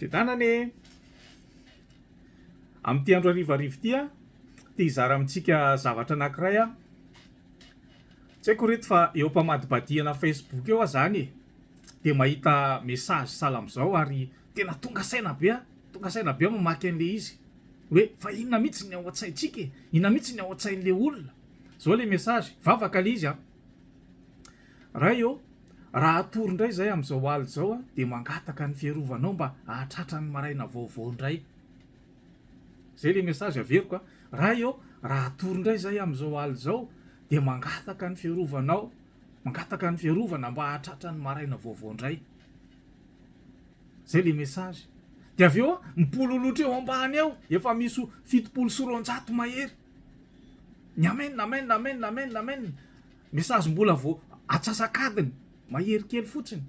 Fiadanana e! Amin'ity andro harivariva ity aho, te hizara amintsika zavatra anankiray aho. Tsy haiko reto fa eo am-pamadibadihana Facebook eo aho zany e, dia mahita message sahala amin'izao ary tena tonga saina be aho, tonga saina be aho mamaky an'ilay izy hoe fa inona mihitsy ny ao an-tsaintsika e, inona mihitsy ny ao an-tsain'ilay olona. Izao ilay message, vavaka ilay izy an. Ray ô, raha hatory indray izahay amin'izao alina izao dia mangataka ny fiarovanao mba hahatratra ny maraina vaovao indray. Izay ilay message averiko a. Ray ô, raha hatory indray izahay amin'izao alina izao dia mangataka ny fiarovanao, mangataka ny fiarovana mba hahatratra ny maraina vaovao indray. Izay ilay message. Dia avy eo mipololotra eo ambany eo, efa misy 270 mahery. Ny amen, amen, amen, amen, amen. Message mbola vao atsasak'adiny, mahery kely fotsiny.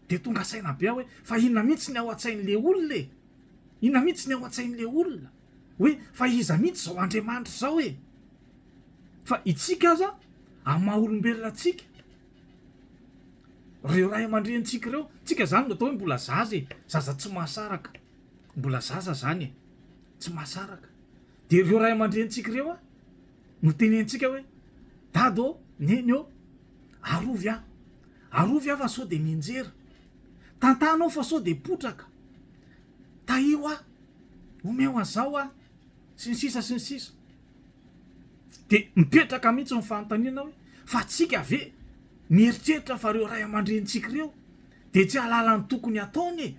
Dia tonga saina be aho hoe fa inona mihitsy ny ao an-tsain'le olona e? Inona mihitsy ny ao an-tsain'le olona? Hoe fa iza mihitsy izao Andriamanitra izao e? Fa itsika aza amin'ny maha olombelona antsika, ireo ray aman-drenintsika ireo, tsika izany no atao hoe mbola zaza e, zaza tsy mahasaraka, mbola zaza izany e, tsy mahasaraka. Dia ireo ray aman-drenintsika ireo no tenenintsika hoe, Dada ô, Neny ô, arovy aho, arovy aho fa sao dia mianjera, tantano aho fa sao dia potraka, tahio aho, omeo an'izao aho, sy ny sisa sy ny sisa. Dia mipetraka mihitsy ny fanontaniana hoe, fa tsika ve mieritreritra fa ireo ray aman-drenintsika ireo dia tsy hahalala ny tokony hataony e?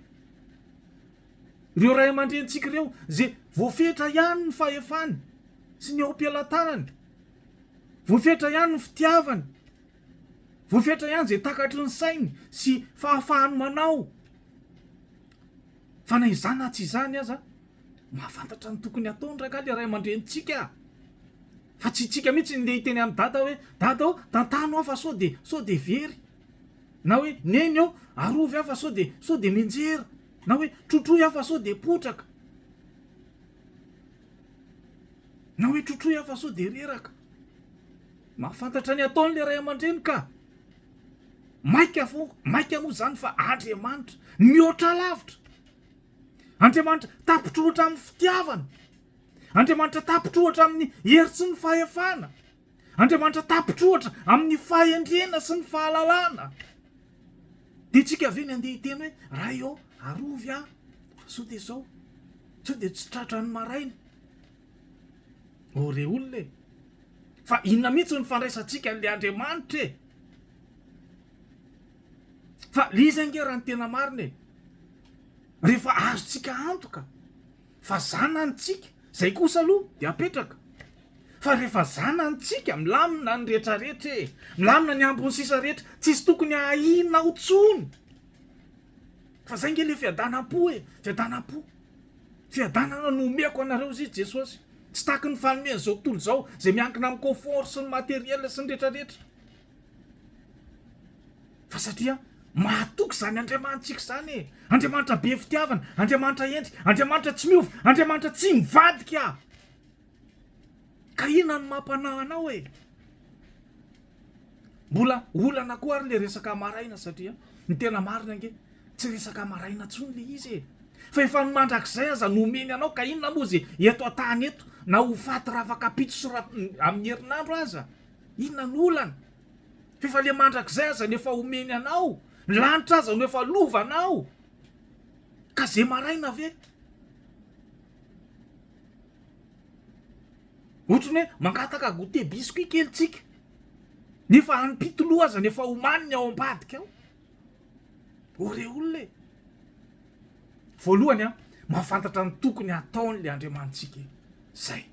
Ireo ray aman-drenintsika ireo izay voafetra ihany ny fahefany sy ny eo am-pelatanany, voafetra ihany ny fitiavany, voafetra ihany izay takatry ny sainy sy fahafahany manao. Fa na izany na tsy izany aza, mahafantatra ny tokony hataony rangahy ilay ray aman-drenintsika. Fa tsy itsika mihitsy no ndeha hiteny amin'i dada hoe, dada ô, tantano aho fa sao dia sao dia very. Na hoe, neny ô, arovy aho fa sao dia sao dia mianjera. Na hoe, trotroy aho fa sao dia potraka. Na hoe, trotroy aho fa sao dia reraka. Mahafantatra ny ataony ilay ray aman-dreny ka. Maika fo, maika moa izany fa Andriamanitra mihoatra lavitra. Andriamanitra tapitroatra amin'ny fitiavana. Andriamanitra tapitroatra amin'ny hery sy ny fahefana. Andriamanitra tapitroatra amin'ny fahendrena sy ny fahalalana. Dia tsika ve ny andeha hiteny hoe Ray ô, arovy aho fa sao dia izao, sao dia tsy tratra ny maraina. Ô re olona e! Fa inona mihitsy no fandraisantsika an'ilay Andriamanitra e? Fa le izy ange raha ny tena marina e, rehefa azontsika antoka fa zanany tsika, zay kosa aloha dia apetraka fa rehefa zanany tsika milamina ny rehetra rehetra e, milamina ny ambiny sisa rehetra, tsisy tokony ahiana ao tsony fa zay nge le fiadanam-po e, fiadanam-po, fiadanana no omeko anareo hozy izy Jesosy, tsy tahaky ny fanomen'izao tontolo izao zay miankina amin'ny confort sy ny materiel sy ny rehetra rehetra. Fa satria mahatoky izany Andriamanitsika izany e! Andriamanitra be fitiavana, Andriamanitra hendry, Andriamanitra tsy miova, Andriamanitra tsy mivadika! Ka inona no mampanahy anao e? Mbola olana koa ary le resaka maraina satria ny tena marina ange tsy resaka maraina intsony le izy e! Fa efa ny mandrakizay aza no omeny anao ka inona moa ze eto an-tany eto na ho faty rafakapitso sy ra amin'ny herinandro aza? Inona no olana? F'efa le mandrakizay aza no efa omeny anao, ny lanitra aza no efa lovanao, ka ze maraina ve? Ohatry ny hoe mangataka goûter biscuit kely tsika, nefa hanim-pitoloha aza no efa omaniny ao ambadika ao. O re olona e! Voalohany an, mahafantatra ny tokony hataony le Andriamanitsika e! Zay.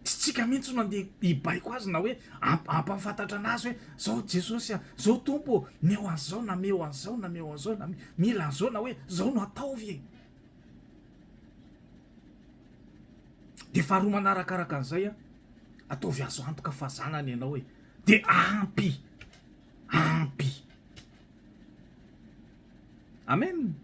Tsy tsika mihitsy no andeha hibaiko azy na hoe hampahafantatra anazy hoe zao Jesosy a, zao Tompo ô, meo an'izao na meo an'izao na meo an'izao na mila an'izao na hoe zao no ataovy e! Dia faharoa manarakaraka an'izay an, ataovy azo antoka fa zanany ianao e! Dia ampy! Ampy! Amen!